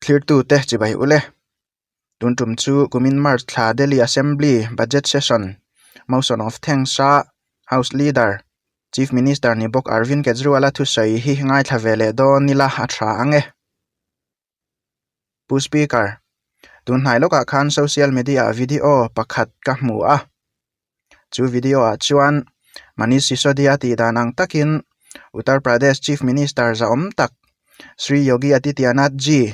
Thlirtute chibai ule. Tun tum chu kumin March thla Delhi Assembly Budget Session Motion of Thanks a House Leader Chief Minister ni bawk Arvind Kejriwal-a thusawi hi ngaithla ve leh dawn ila a tha ang e. Pu Speaker, tun hnai lawkah khan social media ah video pakhat ka hmu a. Chu video ah chuan Manish Sisodia tih dan ang takin Uttar Pradesh Chief Minister zahawm tak Shri Yogi Adityanath Ji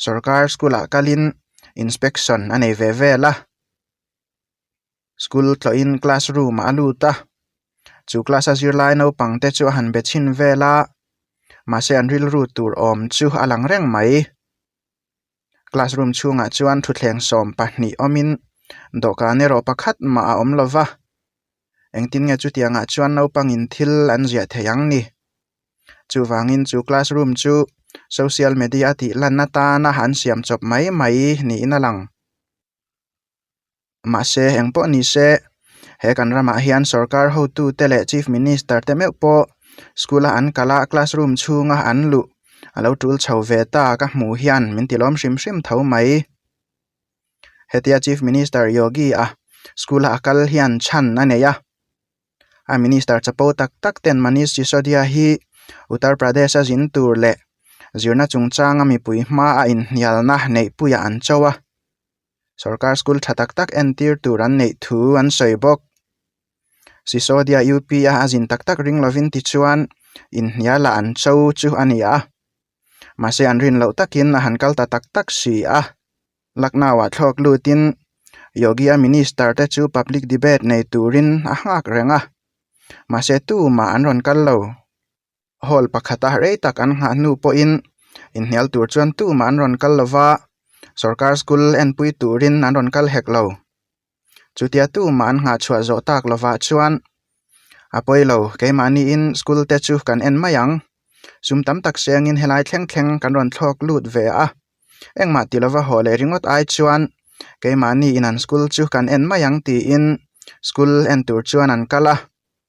sorkar school ah kalin inspection a nei ve vel a. School tlawhin classroom ah a lut a, chu class a zirlai naupang te chu a han be chhin vel a, mahse an rilru tur awm chu a lang reng mai. Classroom chhungah chuan thutthleng 12 awmin dawhkan erawh pakhat mah a awm lo va, engtin nge chutiangah chuan naupangin thil an ziah thei ang ni? Chuvangin chu classroom chu social media tih lan atana an siam chawp mai mai niin a lang. Mahse, eng pawh ni se, he kan ramah hian sorkar hotute leh Chief Minister te meuh pawh school a an kal a, classroom chhunga an luh a lo tul chho ve ta ka hmuh hian min ti lawm hrim hrim tho mai. Hetia Chief Minister Yogi a school a a kal hian chhan a nei a, a minister chapo tak tak ten Manish Sisodia hi Uttar Pradesh a zin tur leh zirna chungchanga mipui hma a inhnialna neihpuiah an cho a. Sorkar school tha tak tak entir tur an neih thu an sawi bawk. Sisodia UP a a zin tak tak ring lovin tichuan inhnial ah an cho chu a ni a. Mahse an rin loh takin a han kal ta tak tak si a. Lucknow ah thlawk lutin Yogi a minister te chu public debate nei turin a nghak reng a. Mahse tumah an rawn kal lo. Hall pakhata rei tak an nghah hnu pawhin inhnial tur chuan tumah an rawn kal lova, sorkar school enpui turin an rawn kal hek lo. Chutia tumah an nghah chhuah zawh tak lovah chuan a pawi lo, keimahniin school te chu kan en mai ang. Sum tam tak sengin helai thleng thleng kan rawn thlawk lut ve a, engmah ti lova haw leh ringawt ai chuan keimahniin an school chu kan en mai ang tiin school en tur chuan an kal a.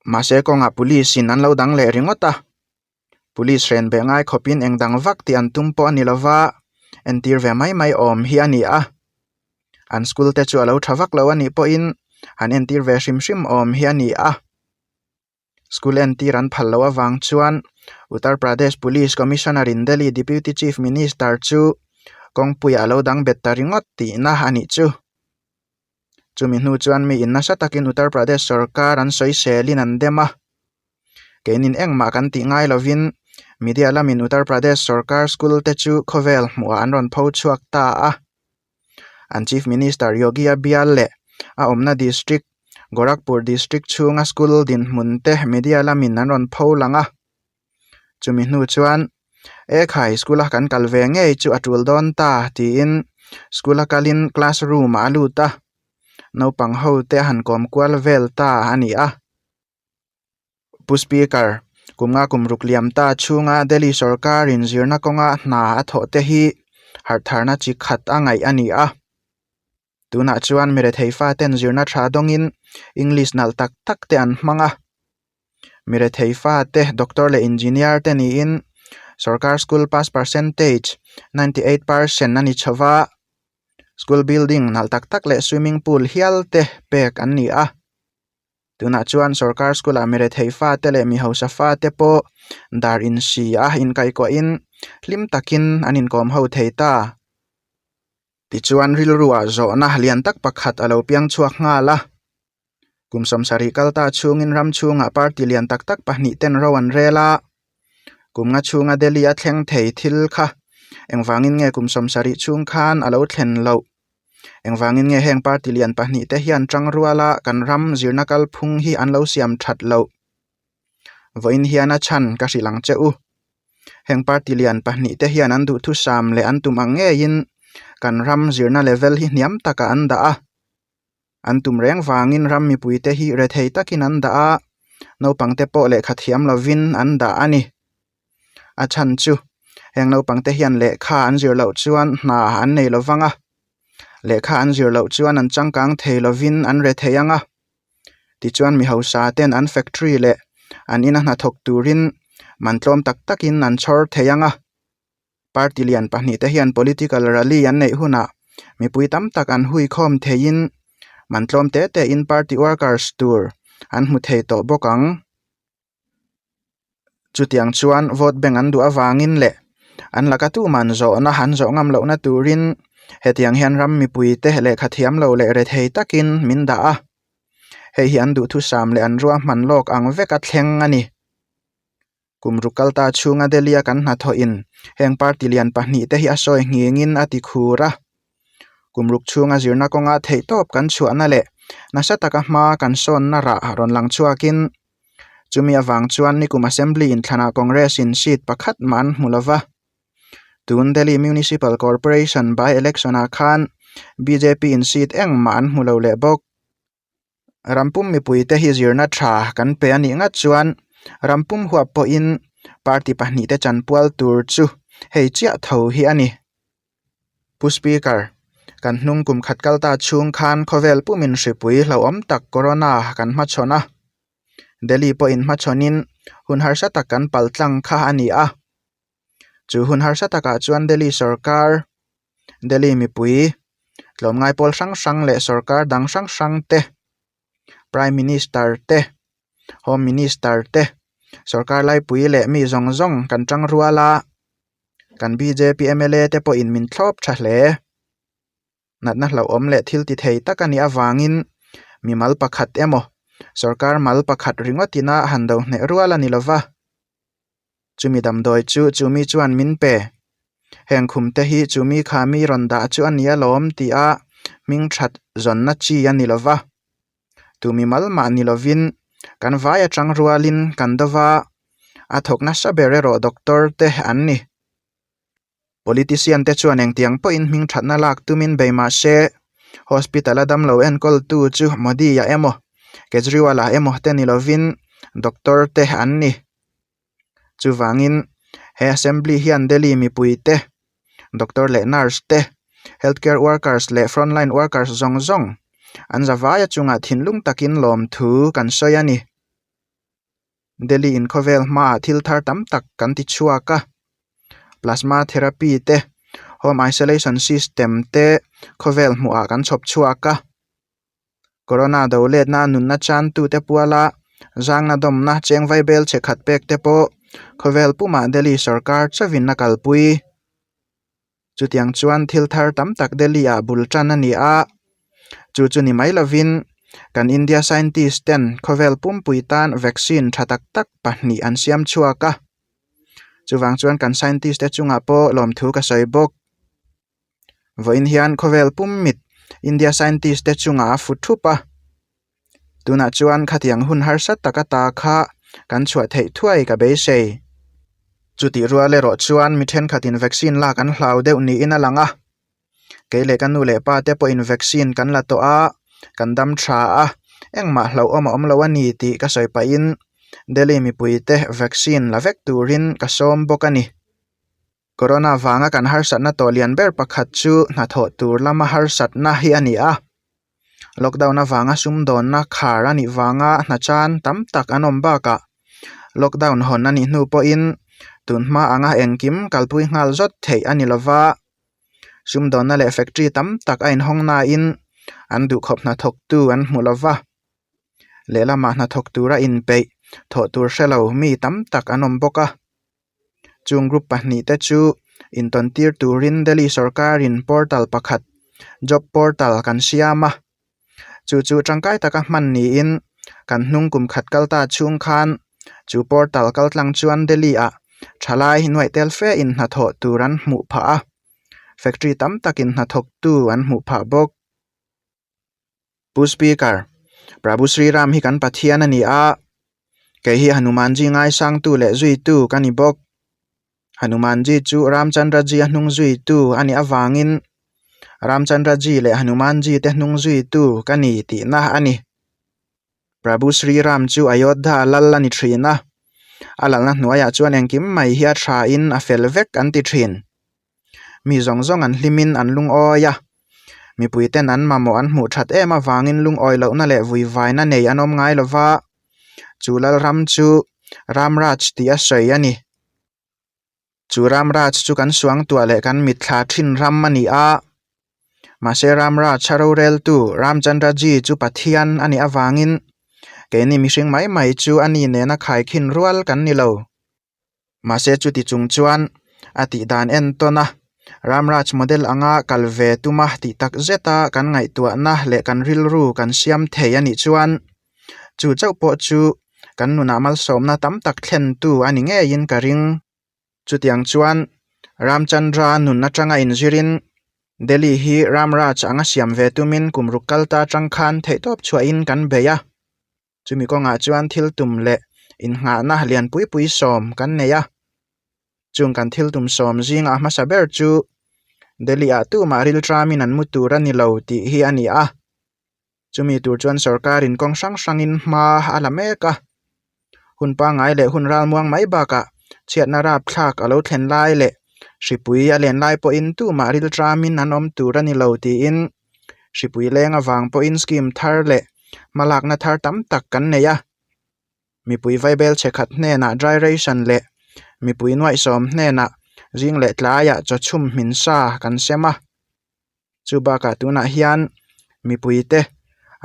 Mahse kawngah police in an lo dang leh ringawt a, police hren beh ngai khawpin eng dang vak tih an tum pawh a ni lova, entir ve mai mai awm hi a ni a. An school te chu a lo tha vak lo a nih pawhin han entir ve hrim hrim awm hi a ni a. School entir an phal loh avang chuan Uttar Pradesh Police Commissioner in Delhi Deputy Chief Minister chu kawngpuiah a lo dang bet ta ringawt tihna a nih chu. Chumi hnu chuan mi in nasa takin Uttar Pradesh sorkar an sawiselin an dem a, keinin engmah kan tih ngai lovin media lamin Uttar Pradesh sorkar school te chu khawvel hmuhah an rawn pho chhuak ta a. An Chief Minister Yogi a bial leh a awmna district Gorakhpur district chhunga school dinhmun te media lamin an rawn pho lang a. Chumi hnu chuan E khai school a kan kal ve ngei chu a tul dawn ta tiin school a kalin classroom ah a lut a, naupang ho te a han kawm kual vel ta a ni a. Pu Speaker, kum nga kum ruk liam ta chhunga Delhi sorkar in zirna kawnga hna a thawh te hi harhtharna chi khat a ngaih a ni a. Tunah chuan mirethei faten zirna tha dawngin English nalh tak tak te an hmang a. Mirethei fate doctor leh engineer te niin sorkar school pass percentage 98% a ni chho va, school building nalh tak tak leh swimming pool hial te pek an ni a. Tunah chuan sorkar school ah mirethei fate leh mi hausa fate pawh dar insi a inkaihkuahin hlim takin an inkawm ho thei ta. Tichuan rilruah zawhna lian tak pakhat a lo piang chhuak nghal a. Kum 70 kal ta chhungin ram chhungah party lian tak tak pahnih ten ro an rel a. Kum nga chhunga Delhi a thleng thei thil kha engvangin nge kum 70 chhung khan a lo thlen loh? Engvangin nge heng party lian pahnih te hian tangruala kan ram zirna kalphung hi an lo siam that loh? Vawiin hian a chhan ka hrilh ang che u. Heng party lian pahnih te hian an duhthusam leh an tum ang ngeiin kan ram zirna level hi hniam takah an dah a. An tum reng vangin ram mipuite hi rethei takin an dah a, naupangte pawh lehkha thiam lovin an dah a ni. A chhan chu heng naupangte hian lehkha an zir loh chuan hna an nei lo vang a, lehkha an zir loh chuan an changkang thei lovin an rethei ang a. Tichuan mi hausa ten an factory leh an ina hnathawk turin man tlawm tak takin an chhawr thei ang a. Party lian pahnihte hian political rally an neih hunah mipui tam tak an hui khawm theiin man tlawm te tein party workers tur an hmu thei tawh bawk ang. Chutiang chuan vote bank an duh avangin leh an laka tuman zawhna an zawh ngam lohna turin hetiang hian ram mipuite lehkha thiam lo leh rethei takin min dah a. Hei hi an duhthusam leh an ruahman lawk ang veka thleng a ni. Kum ruk kal ta chhunga Delhi-a kan hnathawhin heng party lian pahnihte hi a sawi nghingin a ti khur a. Kum ruk chhunga zirna kawnga theihtawp kan chhuahna leh nasa taka hma kan sawnna rah rawn lang chhuakin chumi avang chuan nikum Assembly inthlanah Congress-in seat pakhat mah an hmu lova. Tun Delhi Municipal Corporation by-election-ah khan BJP-in seat engmah an hmu lo leh bawk. Rampum mipuite hi zirna tha kan pe a nih ngat chuan rampum huap pawhin party pahnihte chanpual tur chu hei chiah tho hi a ni. Pu Speaker, kan hnung kum khat kal ta chhung khan khawvel pumin hripui hlauhawm tak corona kan hmachhawn a. Delhi pawhin hmachhawnin hun harsa tak kan paltlang kha a ni a. Chu hun harsa takah chuan Delhi sorkar, Delhi mipui, tlawmngai pawl hrang hrang leh sorkar dang hrang hrang te, Prime Minister te, Home Minister te, sorkar laipui leh mi zawng zawng kan tang rual a, kan bjp mla te pawhin min thlawp tha hle. Natna hlauhawm leh thil ti thei tak a nih avangin mimal pakhat emaw sorkar mal pakhat ringawt ina han do hneh rual a ni lo va. Chumi damdawi chu chumi chuan min pe. Heng khum te hi chumi kha mi rawn dah chu a ni alawm tia hming that zawnna chi a ni lo va. Tu mimal mah ni lovin kan vai atang rualin kan do va, a thawk nasa ber erawh doctor te an ni. Politician te chuan engtiang pawhin hming thatna lak tumin bei mah se, hospital a damlo enkawltu chu Modi-a emaw, Kejriwal-a emaw te ni lovin doctor te an ni. Chuvangin, he assembly hian Delhi mipui te, doctor leh nurse te, healthcare workers leh frontline workers zawng zawng an zavaia chungah thinlung takin lawmthu kan sawi a ni. Delhi in khawvel hmaah thil thar tam tak kan ti chhuak a, plasma therapy te, home isolation system te khawvel hmuhah kan chhawp chhuak a, corona do letna nunna chantute puala zangna dawmna cheng vaibel che khat pek te pawh khawvel pumah Delhi sorkar chauhin a kalpui. Chutiang chuan thil thar tam tak Delhi ah bul tan a ni a, chu chu ni mai lovin kan India scientist ten khawvel pumpui tan vaccine tha tak tak pahnih an siam chhuak a, chuvang chuan kan scientist te chungah pawh lawmthu ka sawi bawk. Vawiin hian khawvel pum mit India scientist te chungah a fu thup a. Tunah chuan khatiang hun harsa tak ata kha kan chhuah theih thuai ka beisei. Chutih rual erawh chuan mi thenkhatin vaccine lak an hlau deuh niin a lang a. Kei leh ka nu leh pa te pawhin vaccine kan la tawh a, kan dam tha a, engmah hlauhawm a awm lo a ni tih ka sawi pahin Delhi mipuite vaccine la vek turin ka sawm bawk a ni. Corona vanga kan harsatna tawh lian ber pakhat chu hnathawh tur lama harsatna hi a ni a. Lockdown avanga sumdawnna khar a nih vanga hna chan tam tak an awm bakah lockdown hawn a nih hnu pawhin tunhma anga engkim kalpui nghal zawt theih a ni lova, sumdawnna leh factory tam tak a inhawng nain an duhkhawp hnathawktu an hmu lova, lehlamah hnathawk tura inpeih thawh tur hre lo mi tam tak an awm bawk a. Chung group pahnihte chu intawn tir turin Delhi sorkarin portal pakhat job portal kan siam a, chu chu tangkai taka hman niin kan hnung kum khat kal ta chhung khan chu portal kal tlang chuan Delhi ah thalai nuaih tel fe in hnathawh tur an hmuh phah a, factory tam takin hnathawktu an hmuh phah bawk. Pu Speaker, Prabhu Sri Ram hi kan Pathian a ni a, kei hi Hanumanji ngaisangtu leh zuitu ka ni bawk. Hanumanji chu Ramchandraji a hnung zuitu a nih avangin Ramchandraji leh Hanumanji te hnung zuitu ka ni tihna a ni. Prabhu Sri Ram chu Ayodhya lal a ni thin a, a lalna hnuaiah chuan engkim mai hi a thain a fel vek an ti thin. Mi zawng zawng an hlimin an lungawi a, mipuiten an mamawh an hmuh that em avangin lungawi lohna leh vuivaina nei an awm ngai lo va, chu Lalram chu Ramraj tih a sawi a ni. Chu Ram Raj chu kan suangtuah leh kan mitthla thin ram a ni a. Mahse Ram Raj a roreltu Ramchandra Ji chu Pathian a nih avangin keini mihring mai mai chu a ni nena khaikhin rual kan ni lo. Mahse chuti chung chuan a tih dan entawn a, Ramraj model anga kal ve tuma tih tak zeta kan ngaihtuahna leh kan rilru kan siam thei a nih chuan chu chauh pawh chu kan nunah malsawmna tam tak thlentu a ni ngeiin ka ring. Chutiang chuan Ramchandra nun atanga inzirin Delhi hi Ramraj anga siam ve tumin kum ruk kalta atang khan theihtawp chhuahin kan bei a. Chumi kawngah chuan thil tum leh innghahna lian pui pui sawm kan nei a. Chung kan thil tum sawm zinga a hmasa ber chu Delhi-ah tumah rilṭamin an mu tur a ni lo tih hi a ni a. Chumi tur chuan sorkarin kawng hrang hrangin hma a la mek a. Hun pangngai leh hun ralmuang mai bakah chhiatna rapthlak a lo thlen lai leh hripui a len lai pawhin tumah rilṭamin an awm tur a ni lo tiin Hripui leng avang pawhin scheme thar leh hmalakna thar tam tak kan nei a. Mipui vaibel chhe khat hnenah dry ration leh mipui nuaihsawm hnenah zing leh tlaiah chaw chhum hmin sa kan sem a. Chu bakah tunah hian mipuite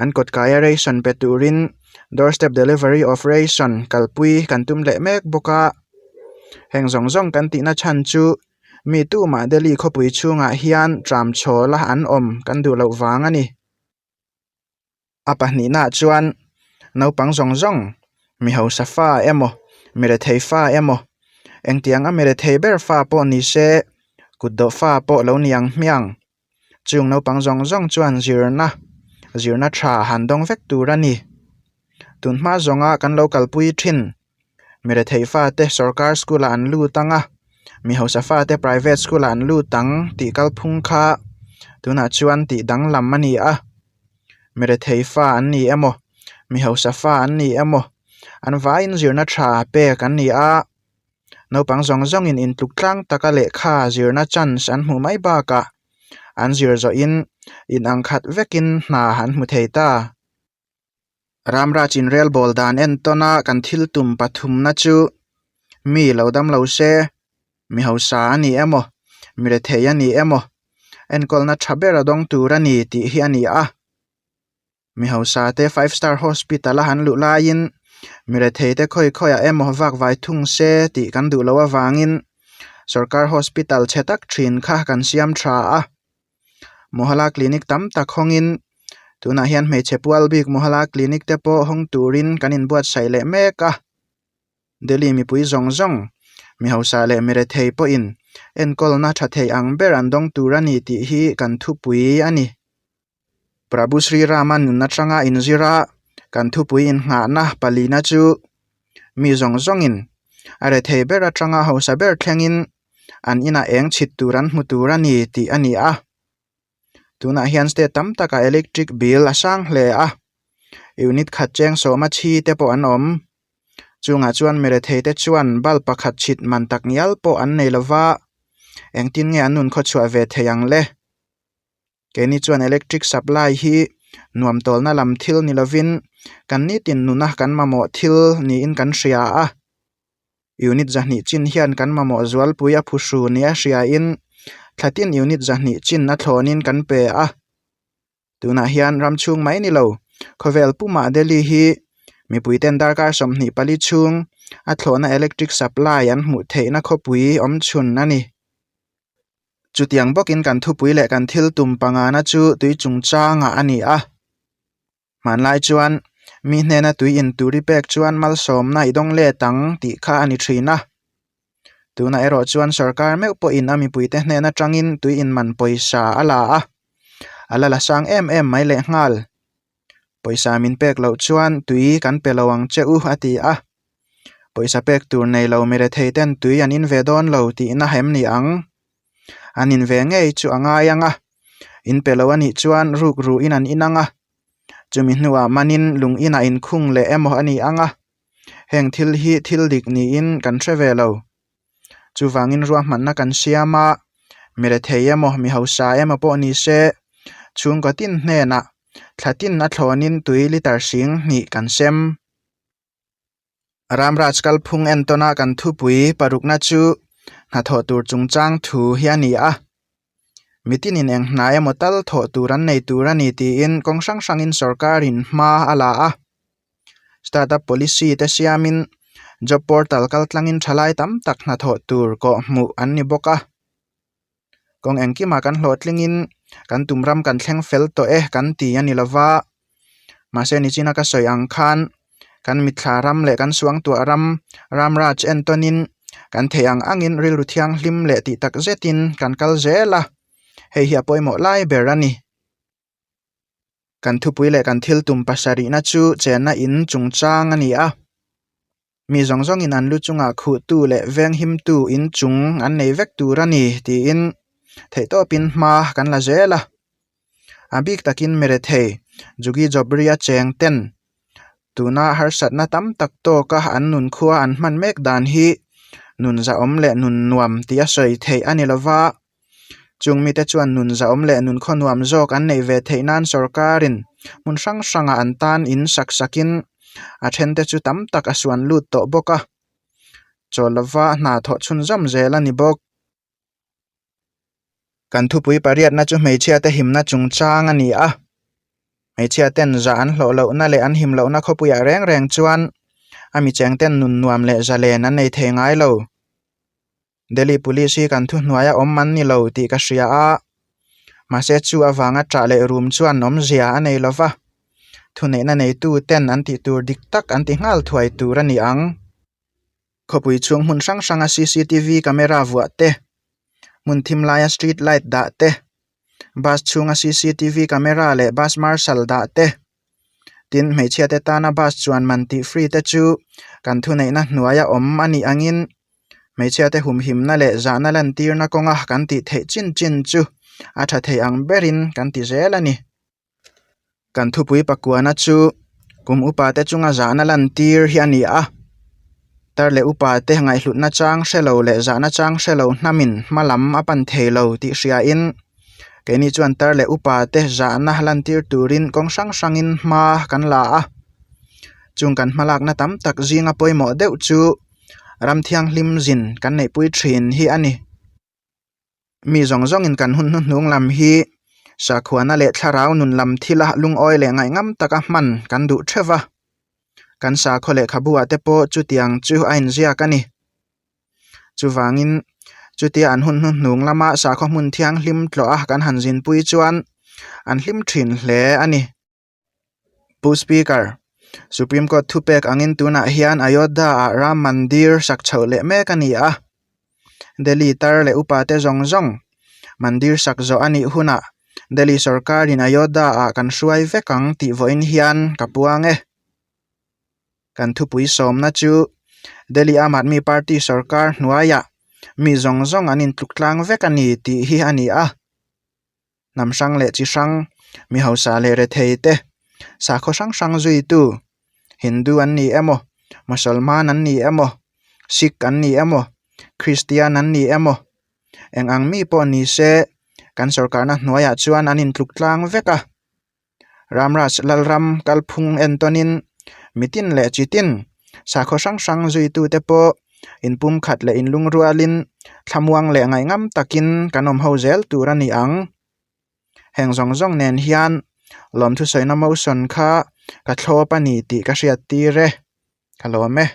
an kawt kaia ration pe turin doorstep delivery of ration kalpui kan tum leh mek bawk a. Heng zawng zawng kan tihna chhan chu Mi tumah Delhi khawpui chhungah hian tram chhawla an awm kan duh loh vang a ni. A pahnihnaah chuan naupang zawng zawng, mi hausa fa emaw, mi rethei fa emaw, engtiang a mi rethei ber fa pawh ni se, kut dawh fa pawh lo ni ang hmiang. Chung naupang zawng zawng chuan zirna, zirna tha han dawng vek tur a ni. Tunhma zawnga kan lo kalpui thin. Mi rethei fate sorkar school ah an lut ang a, mi hausa fate private school ah an lut ang tih kalphung kha tunah chuan tih danglam a ni a. Mi rethei fa an ni emaw, mi hausa fa an ni emaw, an vaiin zirna tha pek an ni a. Naupang zawng zawngin intluk tlang taka lehkha zirna chance an hmuh mai bakah an zir zawhin inang khat vekin hna an hmu thei ta. Ramraj inrelbawl dan entawna kan thil tum pathumna chu mi lo dam lo se, mi hausa a ni emaw, mi rethei a ni emaw, enkawlna tha ber a dawng tur a ni tih hi a ni a. Mi hausa te five star hospital a han luh laiin mi rethei te khawi khawiah emaw vak vai thung se tih kan duh loh avangin sorkar hospital chhe tak thin kha kan siam tha a. Mohalla clinic tam tak hawngin tunah hian hmeichhe pual bik Mohalla clinic te pawh hawng turin kan inbuatsaih leh mek a. Delhi mipui zawng zawng mi hausa leh mi rethei pawhin enkawlna tha thei ang ber an dawng tur a ni tih hi kan thupui a ni. Prabhu Sri Rama nun atanga inzir a kan thupui innghahna palina chu mi zawng zawngin a rethei ber atanga hausa ber thlengin an inah eng chhit tur an hmu tur a ni tih a ni a. Tunah hian state tam takah electric bill a sang hle a, unit khat cheng sawma chhi te pawh an awm. Chungah chuan mi rethei te chuan bulb pakhat chhit man tak ngial pawh an nei lova, engtin nge an nun khawchhuah ve thei ang le? Keini chuan electric supply hi nuam tawlna lam thil ni lovin kan nitin nuna kan mamawh thil niin kan hria a. Unit zahnih chin hian kan mamawh zualpui a phuhru nia hriain thla tin unit zahnih chin a thlawnin kan pe a. Tunah hian ram chhung mai ni lo, khawvel pumah Delhi hi mipuiten darkar 24 chhung a thlawhna electric supply an hmuh theihna khawpui awmchhun a ni. Chutiang bawkin kan thupui leh kan thil tum pangana chu tui chungchangah a ni a. Hmanlai chuan mi hnena tui in tur i pek chuan malsawmna i dawng let ang tih kha a ni thin a. Tunah erawh chuan sorkar meuh pawhin a mipuite hnen atangin tui in man pawisa a la a, a la la sang em em mai lehnghal. Pawisa min pek loh chuan tui kan pe lo ang che u a ti a. Pawisa pek tur nei lo mi rethei ten tui an in ve dawn lo tihna hem ni ang. An in ve ngei chu a ngai ang a, in pe lo a nih chuan ruk ruhin an in ang a, chumi hnuah manin lung inah inkhung leh emaw a ni ang a, heng thil hi thil dik niin kan hre ve lo. Chuvangin ruahmanna kan siam a, mi rethei emaw mi hausa emaw pawh ni se, chhungkaw tin hnenah thla tin a thlawnin tui litre sing hnih kan sem. Ramraj kalphung entawna kan thupui parukna chu Hnathawh tur chungchang thu hi a ni a. Mitinin eng hna emaw tal thawh tur an nei tur a ni tiin kawng hrang hrangin sorkarin hma a la a. Startup policy te siamin job portal kaltlangin thalai tam tak hnathawh tur kawhhmuh an ni bawk a. Kawng engkimah kan hlawhtlingin kan tum ram kan thleng fel tawh e kan ti a ni lova, mahse nichina ka sawi ang khan kan mitthla ram leh kan suangtuah ram Ramraj entawnin kan theih ang angin rilru thianghlim leh tih tak zetin kan kal zel a, hei hi a pawimawh lai ber a ni. Kan thupui leh kan thil tum pasarihna chu chenna in chungchang a ni a. Mi zawng zawngin an lu chungah khuhtu leh venghimtu in chung an nei vek tur a ni tiin theihtawpin hma kan la zel a. A bik takin Merethei, Jugi Jobri-a cheng ten tuna harsatna tam tak tawka an nunkhua an hman mek dan hi nun zahawm leh nun nuam tih a sawi theih a ni lova. Chung mite chuan nun zahawm leh nun khawnuam zawk an neih ve theih nan sorkarin hmun hrang hrangah an tan in sak sakin a thente chu tam tak a suan lut tawh bawk a, chaw lova hna thawh chhunzawm zel a ni bawk. Kan thupui pariatna chu hmeichhiate himna chungchang a ni a, hmeichhiaten zah an hlawh lohna leh an him lohna khawpuiah reng reng chuan a mi chengten nun nuam leh zalen an nei thei ngai lo. Delhi Police hi kan thuhnuaia awm an ni lo tih ka hria a, mahse chu avanga ṭah leh rum chuan awmzia a nei lo va, thuneihna neitu ten an tih tur dik tak an ti nghal thuai tur a ni ang. Khawpui chhung hmun hrang hranga cctv camera vuah te, hmun thim laia street light dah te, bus chhunga cctv camera leh bus marshal dah te, Tin, hmeichhiate tana bus chuan man tih free te chu kan thuneihna hnuaia awm a nih angin hmeichhiate humhimna leh zahna lantirna kawnga kan tih theih chin chin chu a tha thei ang berin kan ti zel a ni. Kan thupui pakuana chu kum upate chunga zahna lantir hi a ni a, tar leh upate ngaihhlutna chang hre lo leh zahna chang hre lo hnamin hma lam a pan thei lo tih hriain Keini chuan tar leh upa te zahna lantir turin kawng hrang hrangin hma kan la a, chung kan hmalakna tam tak zinga pawimawh deuh chu ram thianghlim zin kan neihpui thin hi a ni. Mi zawng zawngin kan hun hnuhnung lam hi sakhuana leh thlarau nun lam thila lungawi leh ngaihngam taka hman kan duh theuh va, kan sakhaw lehkhabu ah te pawh chutiang chu a inziak a ni. Chuvangin, chutia an hun hnuhnung lama sakhaw hmun thianghlim tlawh a kan han zinpui chuan an hlim thin hle a ni. Pu Speaker, Supreme Court thupek angin tunah hian Ayodhya-ah Ram Mandir sak chhoh leh mek a ni a. Delhi tar leh upate zawng zawng Mandir sak zawh a nih hunah Delhi sorkarin Ayodhya-ah kan hruai vek ang tih vawiin hian ka puang e. Kan thupui sawmna chu Delhi Aam Aadmi Party sorkar hnuaiah mi zawng zawng an intluk tlang vek a ni tih hi a ni a. Hnam hrang leh chi hrang, mi hausa leh rethei te, sakhaw hrang hrang zuitu, Hindu an ni emaw, Mosolman an ni emaw, Sikh an ni emaw, Kristian an ni emaw, eng ang mi pawh ni se kan sorkarna hnuaiah chuan an intluk tlang vek a. Ramraj Lalram kalphung entawnin mitin leh chitin sakhaw hrang hrang zuitute pawh inpumkhat leh inlungrualin thlamuang leh ngaihngam takin kan awm ho zel tur a ni ang. Heng zawng zawng nen hian lawmthusawina motion kha ka thlawp a ni tih ka hriat tir e. Ka lawm e.